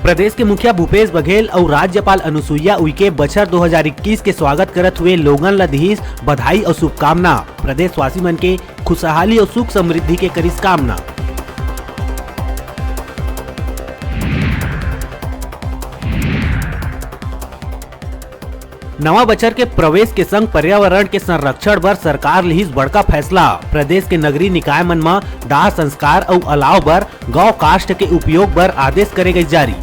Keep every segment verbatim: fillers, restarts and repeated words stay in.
प्रदेश के मुखिया भूपेश बघेल अउ राज्यपाल अनुसुईया उइके बछर दो हजार इक्कीस के स्वागत करत हुए लोगन ल दिहिस बधाई अउ शुभकामना। प्रदेशवासी मन के खुशहाली अउ सुख समृद्धि के करिस कामना। नवा बछर के प्रवेश के संग पर्यावरण के संरक्षण बर सरकार लिहिस बड़का फैसला। प्रदेश के नगरीय निकाय मन म दाह संस्कार अउ अलाव बर गौ काष्ठ के उपयोग बर आदेश करे गइस जारी।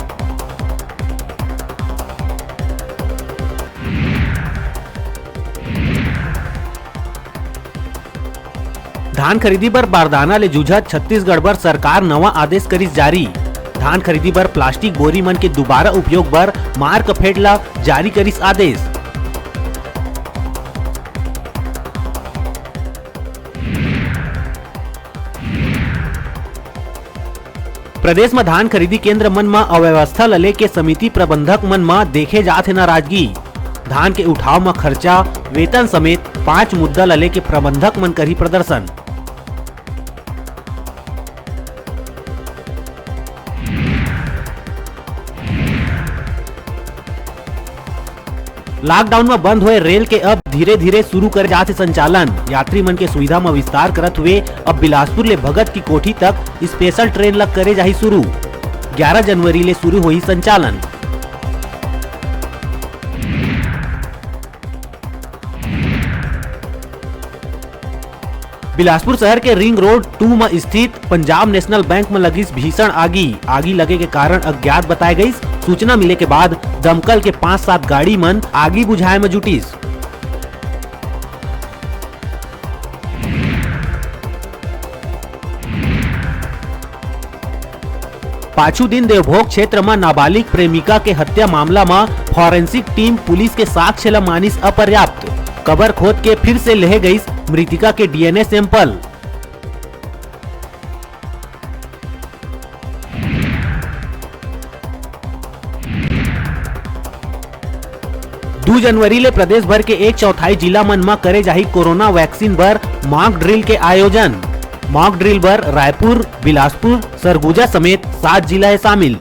धान खरीदी बर बारदाना ले जूझत छत्तीसगढ़ बर सरकार नवा आदेश करिस जारी। धान खरीदी बर प्लास्टिक बोरी मन के दुबारा उपयोग बर मार्कफेड ला जारी करिस आदेश। प्रदेश म धान खरीदी केंद्र मन म अव्यवस्था ल लेके समिति प्रबंधक मन म देखे जात हे नाराजगी। धान के उठाव म खर्चा, वेतन समेत पांच मुद्दा ल लेके प्रबंधक मन करही प्रदर्शन। लॉकडाउन म बंद होए रेल के अब धीरे-धीरे शुरू करे जात हे संचालन। यात्री मन के सुविधा म विस्तार करत हुए अब बिलासपुर ले भगत की कोठी तक स्पेशल ट्रेन ल करे जाही शुरू। ग्यारह जनवरी ले शुरू होही संचालन। बिलासपुर शहर के रिंग रोड टू म स्थित पंजाब नेशनल बैंक म लगिस भीषण आगी। आगी लगे के कारण अज्ञात बताए गइस। सूचना मिले के बाद दमकल के पांच सात गाड़ी मन आगी बुझाए म जुटिस। पाछू दिन देवभोग क्षेत्र म नाबालिग प्रेमिका के हत्या मामला म फॉरेंसिक टीम पुलिस के साक्ष्य ल मानिस अपर्याप्त। कबर खोद के फिर से लेहे गइस मृतिका के डीएनए सैंपल। दू जनवरी ले प्रदेश भर के एक चौथाई जिला मन म करे जाही कोरोना वैक्सीन बर मॉक ड्रिल के आयोजन। मॉक ड्रिल बर रायपुर, बिलासपुर, सरगुजा समेत सात जिला हे शामिल।